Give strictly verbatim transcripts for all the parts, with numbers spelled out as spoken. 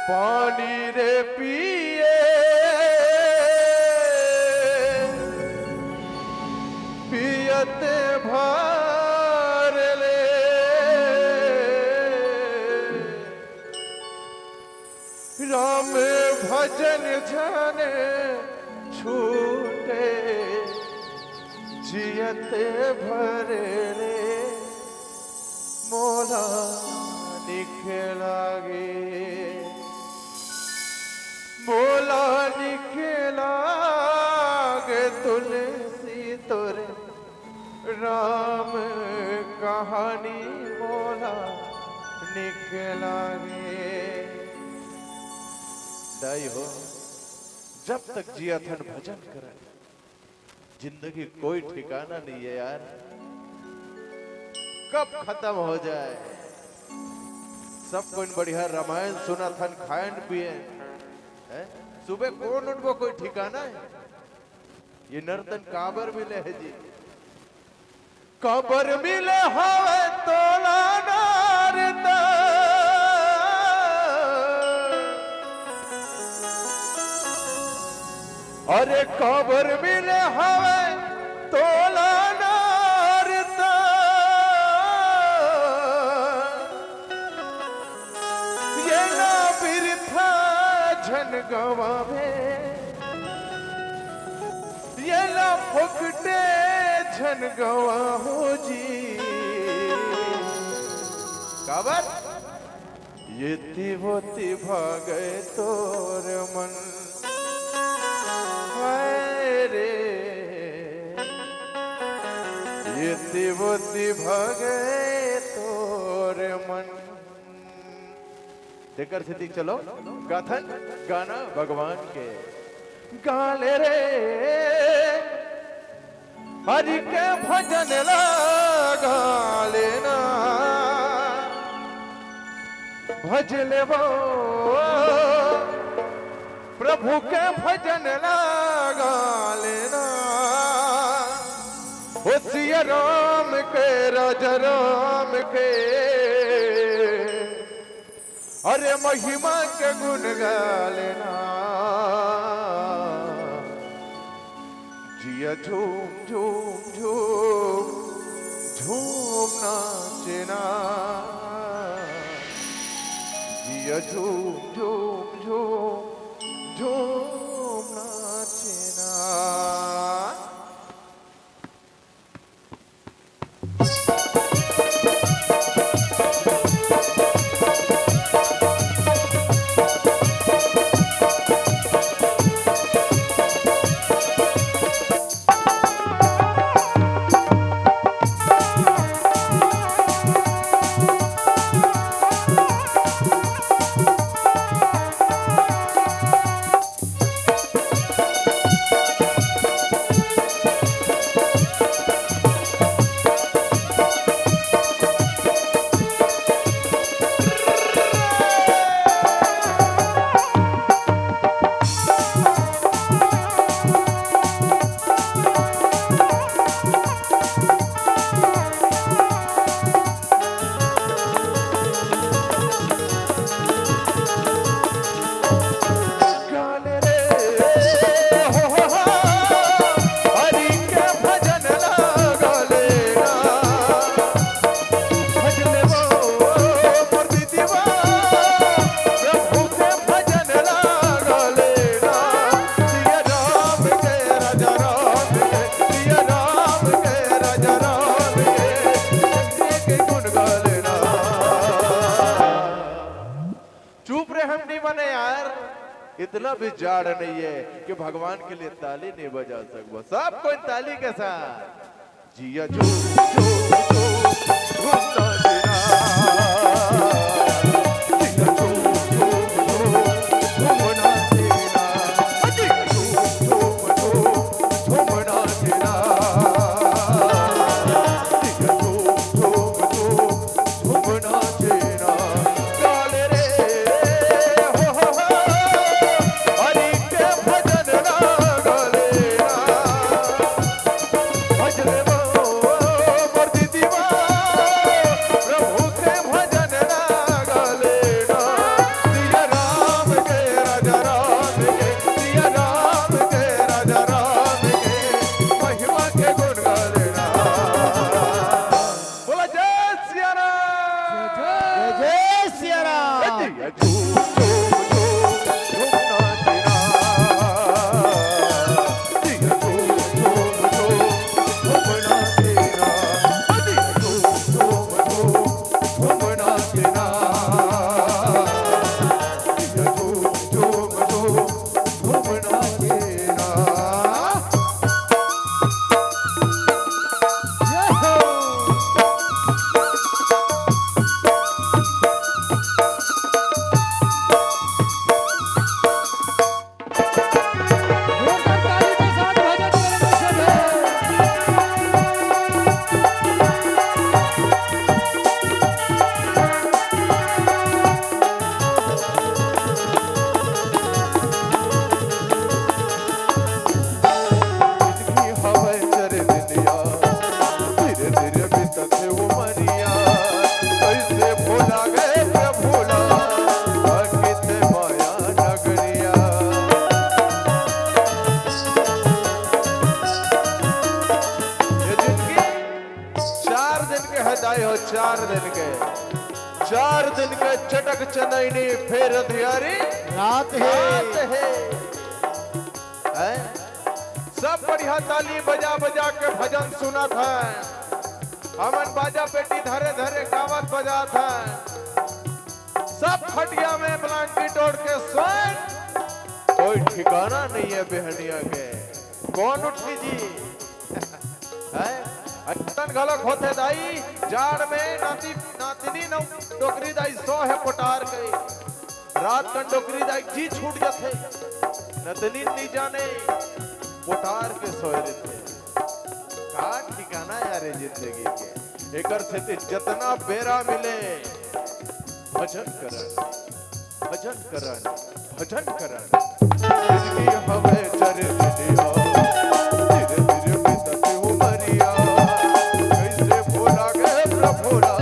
पानी रे पिए, पियत भर ले, राम भजन झन छूटे, जियत भर ले मोला निक लागे, मोला निक लागे तुलसी तोर राम कहानी मोला निक लागे। दाई हो, जब तक जियत हन भजन करन, जिंदगी कोई ठिकाना नहीं है यार, कब खत्म हो जाए। सब कोई बढ़िया रामायण सुनत हन, खायन पियन, हैं? सुबह कोन उठबो, कोई ठिकाना है? ये नर्तन काबर मिले है जी? काबर मिले हवे तोला नर्तन? अरे काबर मिले हवे तोला नर्तन? ये ना बिरथा झन गवावे, ये ना फोकटे झन गवाहो जी। काबर? ये तिवोती भागे तोर मन, हाय रे, ये तिवोती भागे तोर मन। तेकर सेती चलो गाथन गाना भगवान के। गाले रे हरि के भजन ला गाले ना, भज लेबो प्रभु के भजन ला गाले ना। ओ सिया राम के, राजा राम के, अरे महिमा के गुण गाले ना। जिया झूम झूम झूम झूम नाचे ना। जिया झूम झूम झूम झूम नाचे ना। चुप रे, हम नहीं माने यार, इतना भी जाड़ नहीं है कि भगवान के लिए ताली नहीं बजा सकबो। सब कोई ताली के साथ जिया झूम झूम झूम झूमना देना। जिया झूम झूम झूम झूमना देना। जिया झूम झूम झूम झूमना देना। जिया झूम झूम झूम झूमना देना। गाले रे हो हो हो, हरि के भजन ना गाले ना। भजले वो मोर दीदी वो, जोरदार ताली के साथ भजन करेंगे सभी। जिंदगी हवय चर दिनिया, धीरे धीरे बीतत हे उमरिया। कैसे भुला गए प्रभु ला, आके ते माया नगरिया। ये जिंदगी चार दिन के हे दाई हो, चार दिन के, चार दिन के चटक चनैनी, फेर अंधियारी रात हे। रात हे। हैं? सब बढ़िया ताली बजा बजा के भजन सुनत हे। हमन बाजा पेटी धरे धरे गावत बजात हे। सब खटिया में blanket ओढ़ के सोए। कोई ठिकाना नहीं है बिहनिया के। कौन उठी जी? हैं? अइसन घलोक होथे दाई, जाड़ में नाती, नातिनी नौ डोकरी दाई सो हे पोटार के। रात कन डोकरी दाई जी छूट जथे। नतनी नी जाने, पोटार के सोए रहिथे। का ठिकाना यार ये जिंदगी के। एकर सेती जतना बेरा मिले, भजन करन, भजन करन, भजन करन। जिंदगी हवे चर दिनिया, धीरे धीरे बीतत उमरिया। कैसे भुला गए प्रभु ला,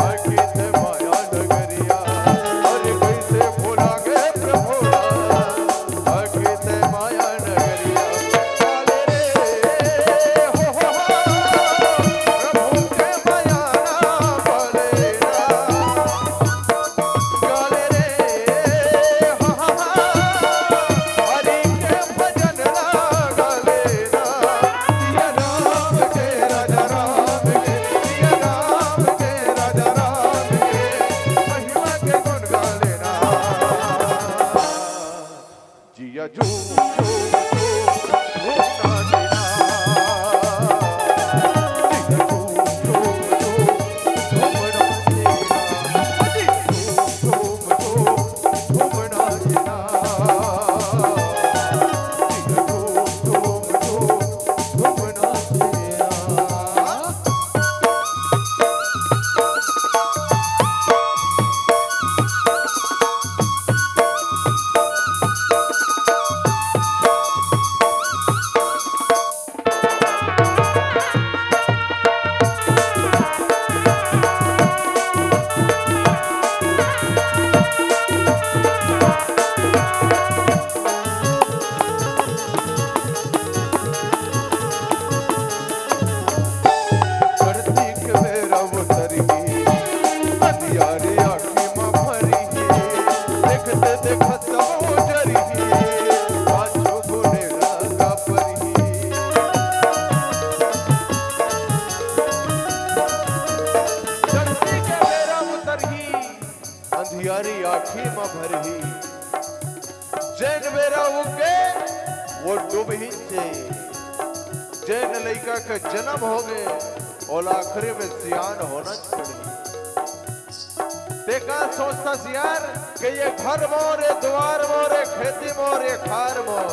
आके ते माया नगरिया। अरे कैसे भुला गए प्रभु ला, आके ते माया नगरिया। काले रे, हो, हो, हो, प्रभु के माया ना पड़ेला। गाले रे, हा, हा, हा, हरि के भजन ला गाले ना। सिया राम के, राजा राम के, सिया राम के, राजा राम के, महिमा के गुण गाले ना। जिया झूम झूम झूम झूम नाचे ना। जिया झूम झूम झूम झूम नाचे ना। अजी झूम झूम झूम झूम नाचे ना। जिया झूम झूम झूम झूम नाचे ना। धरती के बेरा उतरही, अंधियारी आँखी म भरही, देखते देखत सब उजरही, पाछू गुने लगा परही। धरती के बेरा उतरही, अंधियारी आँखी म भरही। जेन बेरा उगे, वो डूबही चे। जेन लइका के जन्म होगे, ओला आखिरी में सियान होना पड़ही। ते का सोचथस यार कि ये घर मोर, ये दुवार मोर, ये खेती मोर, ये खार मोर।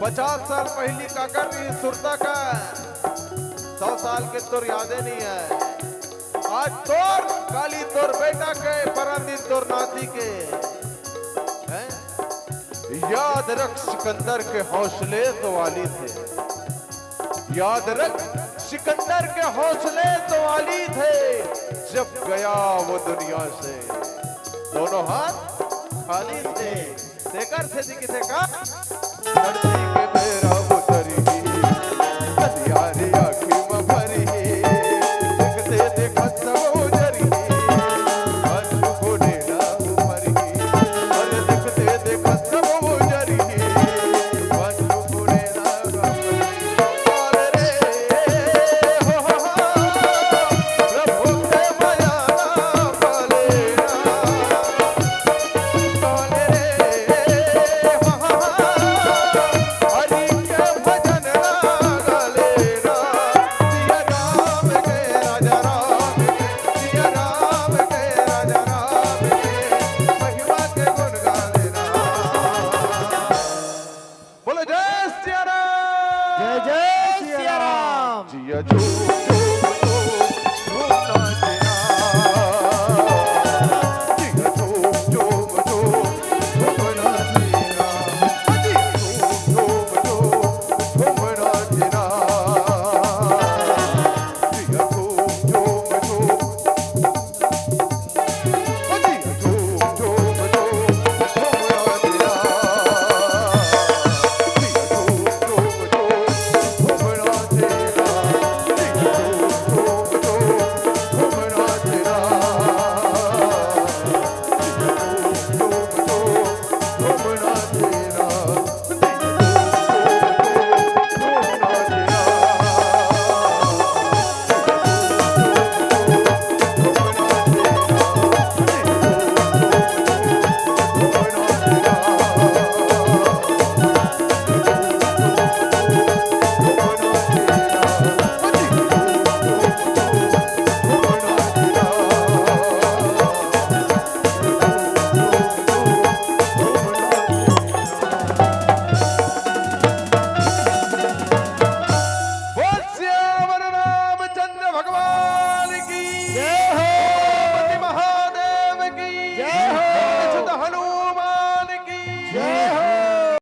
पचास साल पहिली काकर रहिस सुरता का, सौ साल के तोर यादे नइ हे। आज तोर, काली तोर बेटा के, परन दिन तोर नाती के। हैं? याद रख सिकंदर के हौसले सवाली थे। याद रख सिकंदर के हौसले सवाली थे। जब गया वो दुनिया से, दोनों हाथ खाली थे। तेकर सेती किथे का धरती के